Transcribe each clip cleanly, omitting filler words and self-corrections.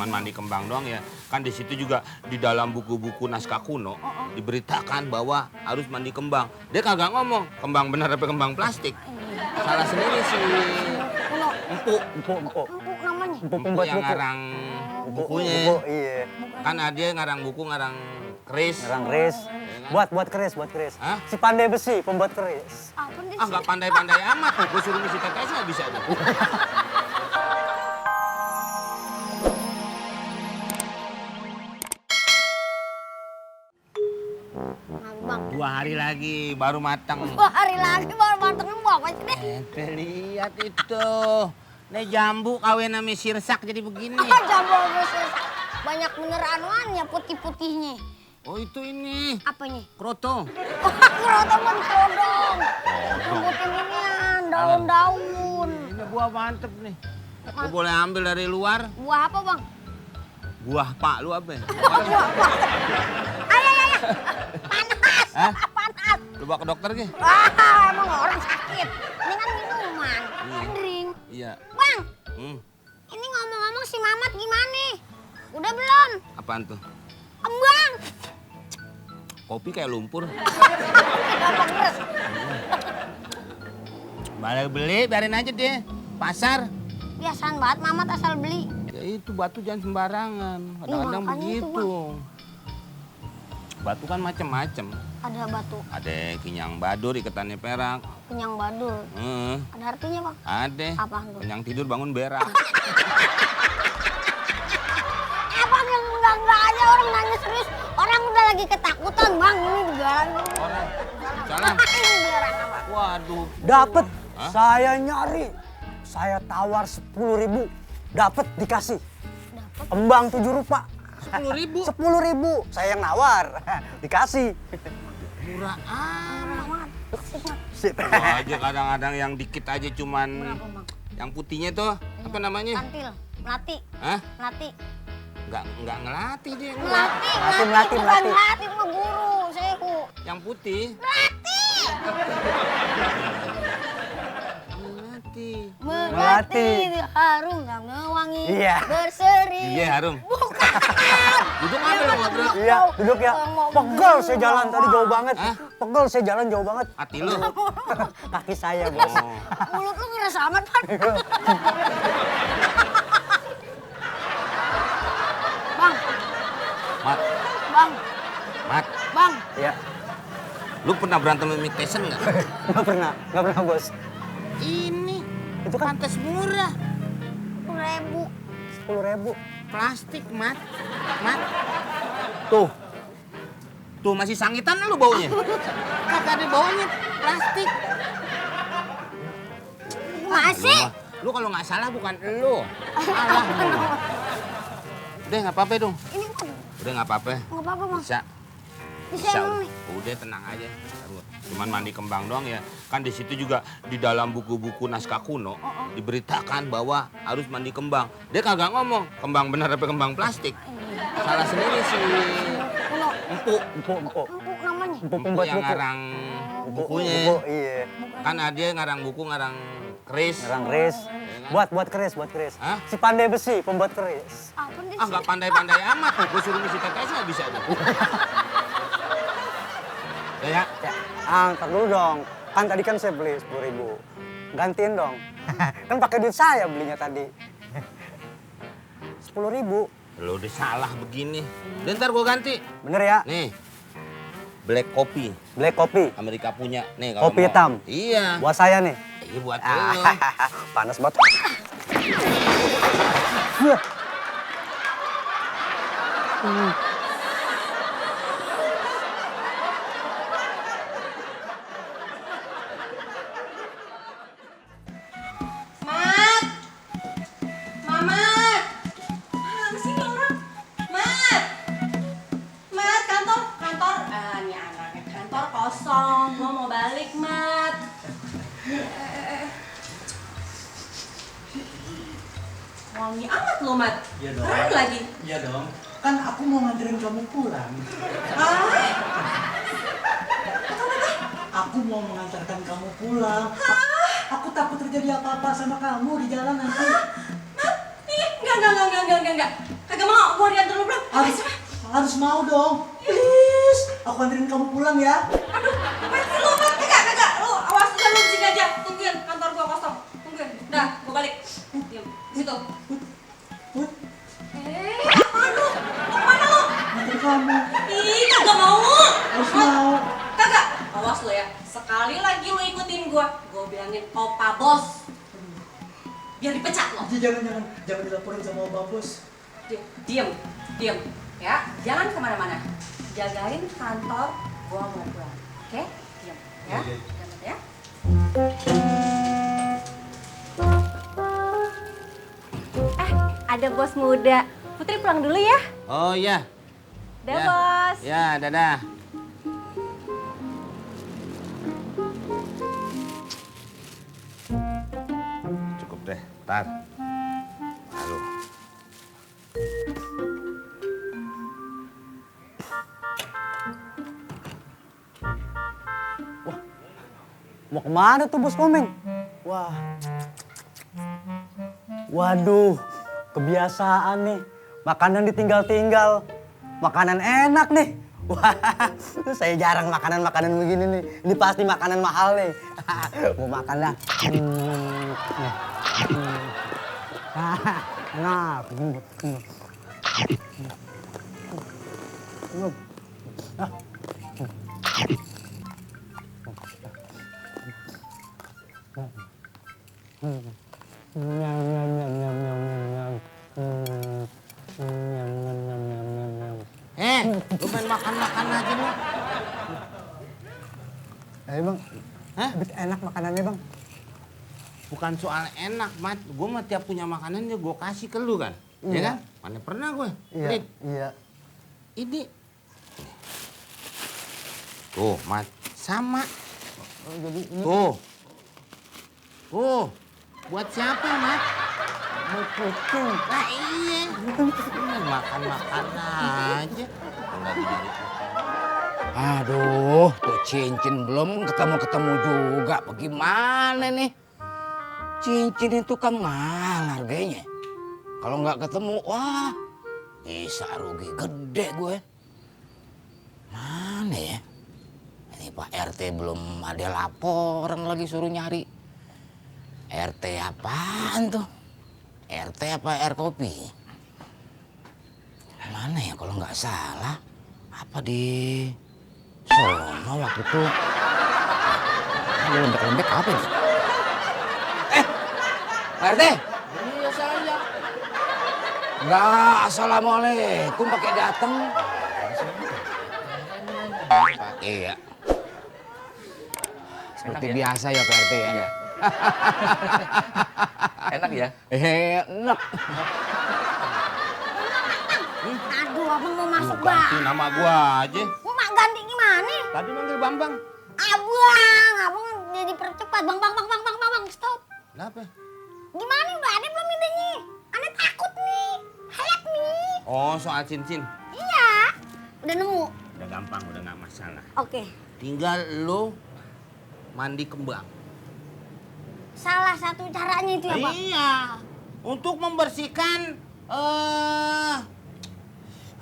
cuman mandi kembang doang ya. Kan di situ juga di dalam buku-buku naskah kuno diberitakan bahwa harus mandi kembang. Dia kagak ngomong kembang bener apa kembang plastik. Salah sendiri sih. Empuk. Empuk namanya. Empuk yang ngarang bukunya. Buku, iya. Kan ada yang ngarang buku, ngarang keris. Ngarang keris. Ya kan? Buat keris. Hah? Si pandai besi, pembuat keris. Ah, nggak pandai-pandai amat. Gue suruh ngisi TTS nggak bisa. Bang. 2 hari lagi baru matang. 2 hari lagi baru mateng apa sih deh? Ente lihat itu. Nih jambu kawin sama sirsak jadi begini. Jambu besar. Banyak bener anuannya putih-putihnya. Oh itu ini. Apanya? Kroto. Kroto mah kodong. Putih inian, daun-daun. Ini buah mantep nih. Lu boleh ambil dari luar. Buah apa, Bang? Buah pak lu apa? Buah apa? Ayah. Panas. Hah? Panas. Lu bawa ke dokter ke? Emang orang sakit. Ini kan minuman. Drink. Iya. Bang, ini ngomong-ngomong si Mamat gimana? Udah belum? Apaan tuh? Kembang. Kopi kayak lumpur. Gampang beres. Balik beli, biarin aja deh. Pasar. Biasaan banget Mamat asal beli. Ya itu batu jangan sembarangan. Kadang-kadang makanya itu, begitu. Batu kan macem-macem. Ada batu Ada kinyang badur, iketannya perak. kenyang badul. Ada artinya, Bang? Ada. Apaan tuh? Kenyang tidur bangun berak. Abang yang enggak aja orang nanya serius. Orang udah lagi ketakutan, Bang. Ini jualan. Orang. Salah. Ini jualan apa? Waduh. Dapet. Hah? Saya nyari. Saya tawar 10.000. Dapet dikasih. Dapat. Kembang 7 rupa. 10.000. 10.000. Saya yang nawar. Dikasih. Murah amat. Sip. Gua aja kadang-kadang yang dikit aja cuman Berapa, Bang? yang putihnya tuh apa namanya? Kantil, melati. Hah? Melati. Nggak ngelatih dia. Melati, Melati. bukan melati, itu mah guru, sehu. Yang putih. Melati. Melati. Melati, harum dan wangi. Iya. Berseri. Iya harum. Bukan. Duduk apa lo ngobrol? Iya, duduk ya. Pegel saya jalan tadi jauh banget. Hah? Pegel saya jalan jauh banget. Hati lu. Kaki saya, Bos. Oh. Mulut lu ngerasa amat, Pan. Bang, Mat, bang, Mat. bang. Iya. Lu pernah berantem sama Mike Tyson nggak? Enggak pernah, Bos. Ini Itu kan pantas murah. 10.000. 10.000. Plastik, Mat. Mat. Tuh, Tuh masih sangitan lu baunya. Kagak ada baunya. Plastik. Masih? Lu kalau nggak salah bukan lu. Salah lu. Udah nggak apa-apa dong. Ini bukan. Udah nggak apa-apa. Nggak apa-apa, Bang. Bisa. Bisa Bisa. emang nih. Udah tenang aja. Cuman mandi kembang doang ya. Kan di situ juga di dalam buku-buku naskah kuno diberitakan bahwa harus mandi kembang. Dia kagak ngomong kembang bener apa kembang plastik. Salah sendiri sih. Kuno. Empuk. empuk. Empuk namanya. Empuk Empuk pembuat yang buku. ngarang bukunya. Buku, iya. Kan ada yang ngarang buku, ngarang keris. Ngarang keris. kan? Buat keris. Hah? Si pandai besi, pembuat keris. Apa nih? Ah nggak pandai-pandai amat. Gue suruh ngisi TTS nggak bisa. Ya. Ya, angkat dulu dong. Kan tadi kan saya beli 10.000. Gantiin dong. Kan pakai duit saya belinya tadi. 10.000. Lo udah salah begini. Dan ntar gue ganti. Bener ya? Nih. Black coffee. Black kopi. Amerika punya. Nih kalau Kopi mau. hitam. Iya. Buat saya nih. Iya buat lo. Panas banget. Mat! Mamat! Mana sih ini orang? Mat! Mat, kantor! Nih anaknya, kantor kosong. Gua mau balik, Mat. Wangi amat lo, Mat. Iya dong. Keren lagi. Iya dong. Kan aku mau nganterin kamu pulang. Ah, Aku mau mengantarkan kamu pulang. Aku takut terjadi apa-apa sama kamu di jalan nanti. Mat, nih, enggak. Kagak mau, gua diantar lu belum? Harus, harus mau dong. Please, aku anterin kamu pulang ya. Aduh, apaan sih lu, Mat? Kagak. Lu awas udah lu di sini aja. Tungguin, kantor gua kosong. Tungguin. Udah, gua balik. Diam, di situ. Apaan lu? Mau kemana lu? Anterin kamu. Ih, kagak mau. Harus mau. Kagak. Awas lu ya. Sekali lagi lu ikutin gua bilangin opa bos. Biar dipecat lo. Jangan dilaporin sama Bapak Bos. Diam. Ya, jangan kemana-mana. Jagain kantor, gua mau pulang. Oke? Diam. Ya, jangan ya. Ada bos muda. Putri pulang dulu ya. Oh iya. Dah, Ya. bos. Ya, dadah. Cukup deh, tar. Lalu. Mau kemana tuh bos Komeng? Wah. Waduh, kebiasaan nih. Makanan ditinggal-tinggal. Makanan enak nih. Wah, saya jarang makanan-makanan begini nih. Ini pasti makanan mahal nih. Mau makan lah. Nah. Lu main makan-makan aja lu. Bang. Hah? Enak makanannya bang. Bukan soal enak, Mat. Gue mah tiap punya makanan ya gue kasih ke lu kan. Ya Iya. kan? Mana pernah gue. Iya, iya. Ini. Tuh, Mat. Sama. Oh, jadi ini Tuh. Tuh. Buat siapa, Mat? buat kucing. Nah iya. Ini makan-makan aja. Enggak dijadi. Aduh, tuh cincin belum ketemu-ketemu juga. Bagaimana nih? Cincin itu kan mahal harganya. Kalau nggak ketemu, wah bisa rugi gede gue. Mana ya? Ini Pak RT belum ada laporan lagi suruh nyari. RT apaan tuh? RT apa air kopi? Mana ya kalau nggak salah? Apa di sono waktu itu? Lembek-lembek apa nih? Pak RT? Iya saya. Nggak, assalamualaikum pakai datang. Iya. Seperti biasa ya Pak RT ya. Enak ya? Enak. Aduh, abang mau masuk Ganti bang. nama gua aja. Mau mak ganti gimana? Tadi manggil Bambang. Abang jadi percepat. Bang, stop. Kenapa? Gimana udah ada belum idenya? Ane takut nih. Help nih. Oh, soal cincin. Iya. Udah nemu. Udah gampang, udah nggak masalah. Oke. Tinggal lo mandi kembang. Salah satu caranya itu ya, Bang? Iya. Untuk membersihkan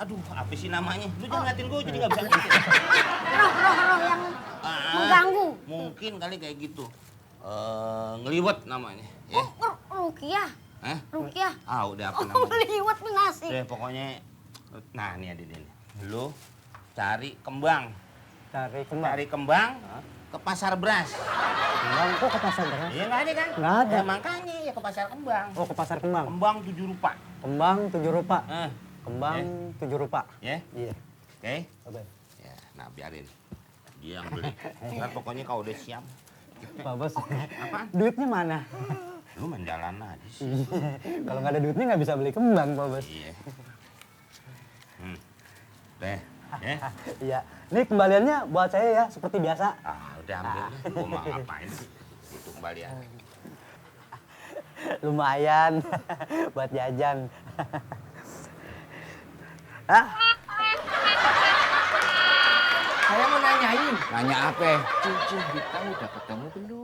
aduh, apa sih namanya? Lu jangan ngeliatin gue jadi nggak bisa ngerti. Roh yang mengganggu. Mungkin kali kayak gitu. Ngeliwet namanya. Ya. Rukiah. Hah? Rukiah. Ah, udah apa namanya? Liwat menasi. Udah pokoknya, nah ini ada nih. Lu cari kembang. Cari kembang. Cari kembang ke pasar beras. Kembang kok ke pasar beras? Iya nggak ada kan? Nggak ada. Ya, makanya ya ke pasar kembang. Oh, ke pasar kembang. Kembang 7 rupa. Kembang 7 rupa. Kembang 7 rupa. Ya, Iya. oke. Oke. Ya, nah biarin. Dia yang beli. Ntar pokoknya kau udah siap. Pak Bos. Apaan? Duitnya mana? Lu main jalan aja sih. Kalau nggak ada duitnya nggak bisa beli kembang, Pak Bos. Iya. Deh, ya. Iya. Ini kembaliannya buat saya ya, seperti biasa. Ah, udah ambil. Gua mau ngapain sih? Itu kembalian. Lumayan buat jajan. Hah? Saya mau nanyain. Nanya apa? Cincin hitam udah ketemu belum?